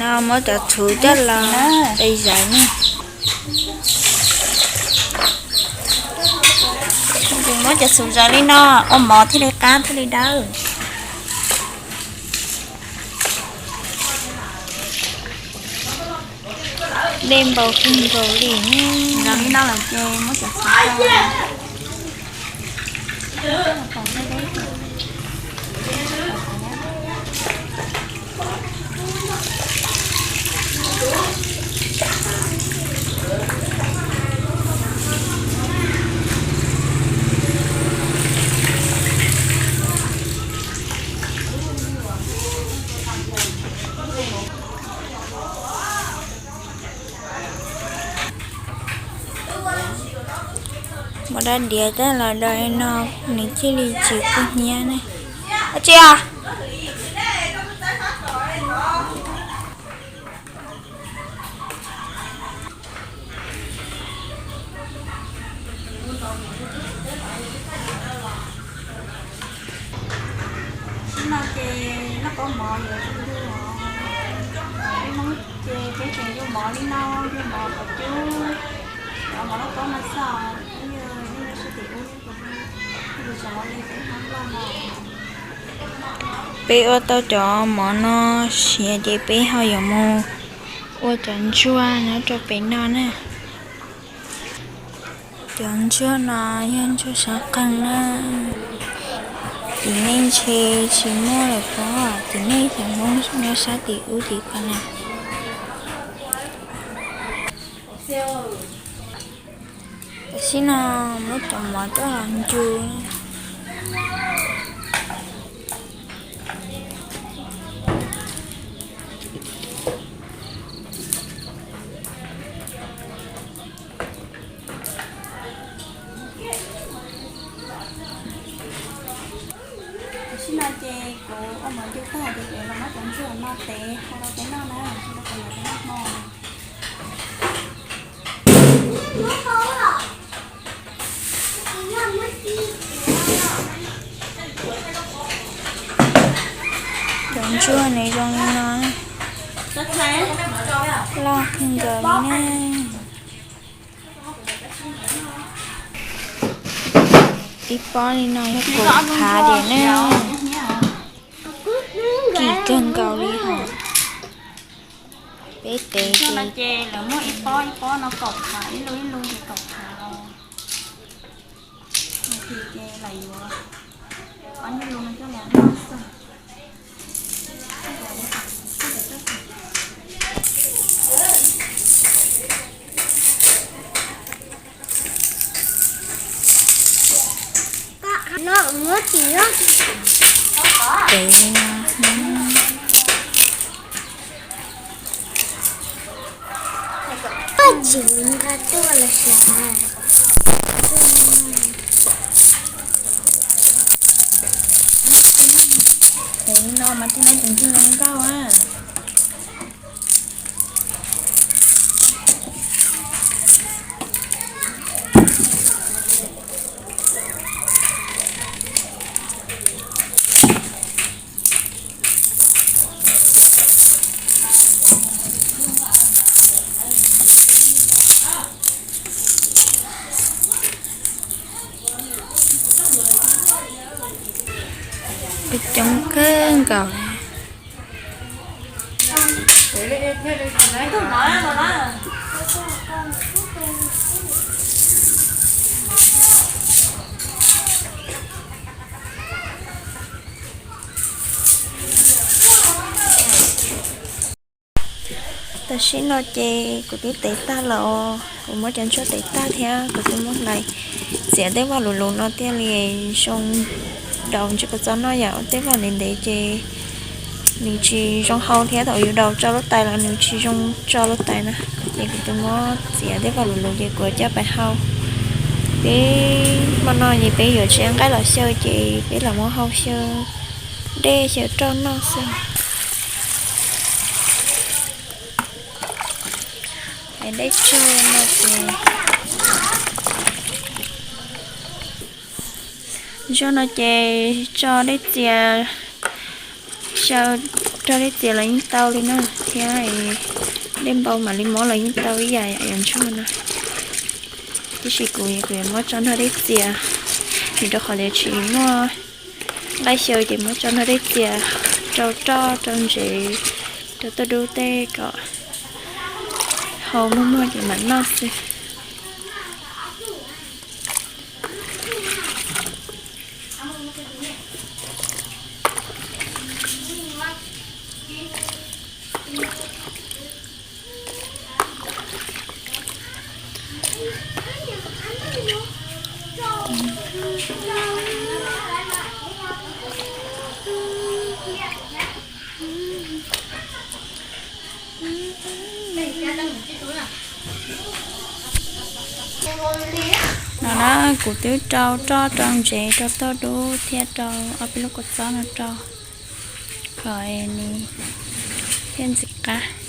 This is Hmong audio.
Muab cov txhuv coj los zais ne. Muab cov txhuv zais li no, ua mov thiaj li qab thiaj li dawb. Dej npau kawg nkaus li. Zais li no lawm ces muab cov txhuv Muab dab diav coj los do li no, nws thiaj li tsis kub hnyiab ne. Ua tsi os? Sim no ces noj koob mov yuav tsis ntug os. Peb Hmoob ces peb tseem yuav mov li no, yuav mov qhov cub, cov mov noj koob no xwb os. Peb ua tau cov mov no siav ces peb ho yuav mus ua cov ntsuag nyob rau pem no na. Cov ntsuag no yog ntsuag sab qeeg na. Tim nej ntshe tsis muaj lawm pob, tim nej cov Hmoob nyob sab tim ub tim ko na. Tam sim no muab cov mov coj los ncw. Tam sim no ces kuv ua mov ncw tag ces kuv los muab cov ntsuag no tev hau rau peb noj na, rau kuv los peb noj hmo. Cov ntsuag nws zoo li no, loj kawg nkaus li ne. Ib pob li no yog kaum phav diam ne. Kim kawg nkaus li hos. Peb tev ces lawv muaj ib pob ib pob no kaum phav, ib lub ib lub ces kaum phav os. Ces lawv yuav ob nyuag lub no coj los noj xwb. Tev li no. Koj tsis nqa tuaj los xyov. Tev li no mas thiaj muab cov ntsuag zoo nkauj a. Coob kawg nkaus. Tam sim no ces kuv twb tev tag lawm os, kuv muab cov ntsuag tev tag thiab kuv twb muab hlais txiav tej vaj luv luv no thiaj li zoo daus ntsej puas txob noj yom. Tej vaj ntev ntev ces nws tsis zoo hau thiab, thaum yus daus tso lub tais los nws tsis zoo tso lub tais na. Ces kuv twb muab txiav tej vaj luv luv ces kuv coj pais hau. Peb hmo no ces peb yuav tsis nqaij los xyaw ces peb los muab hau xyaw dej xyaw roj noj xwb. Hais dej tsog no ces, zaum no ces tso dej txias Tso rau dej txias los yeej tau li na, thiab dej npau mam li muab los yeej tau ib yam yuav ntsuag no. Tiam sis kuv, kuv yuav muab tso nrog dej txias, vim rau qhov tias tsis muaj nqaij xyaw ces muab tso nrog dej txias rau roj rau ntsev rau tuaj dub tej kom hau muag muag ces mam noj xwb. No na, kuv twb rau roj rau ntsev rau tuaj dub thiab rau ob peb lub kua txob no rau kom nws thiaj ntxim qab.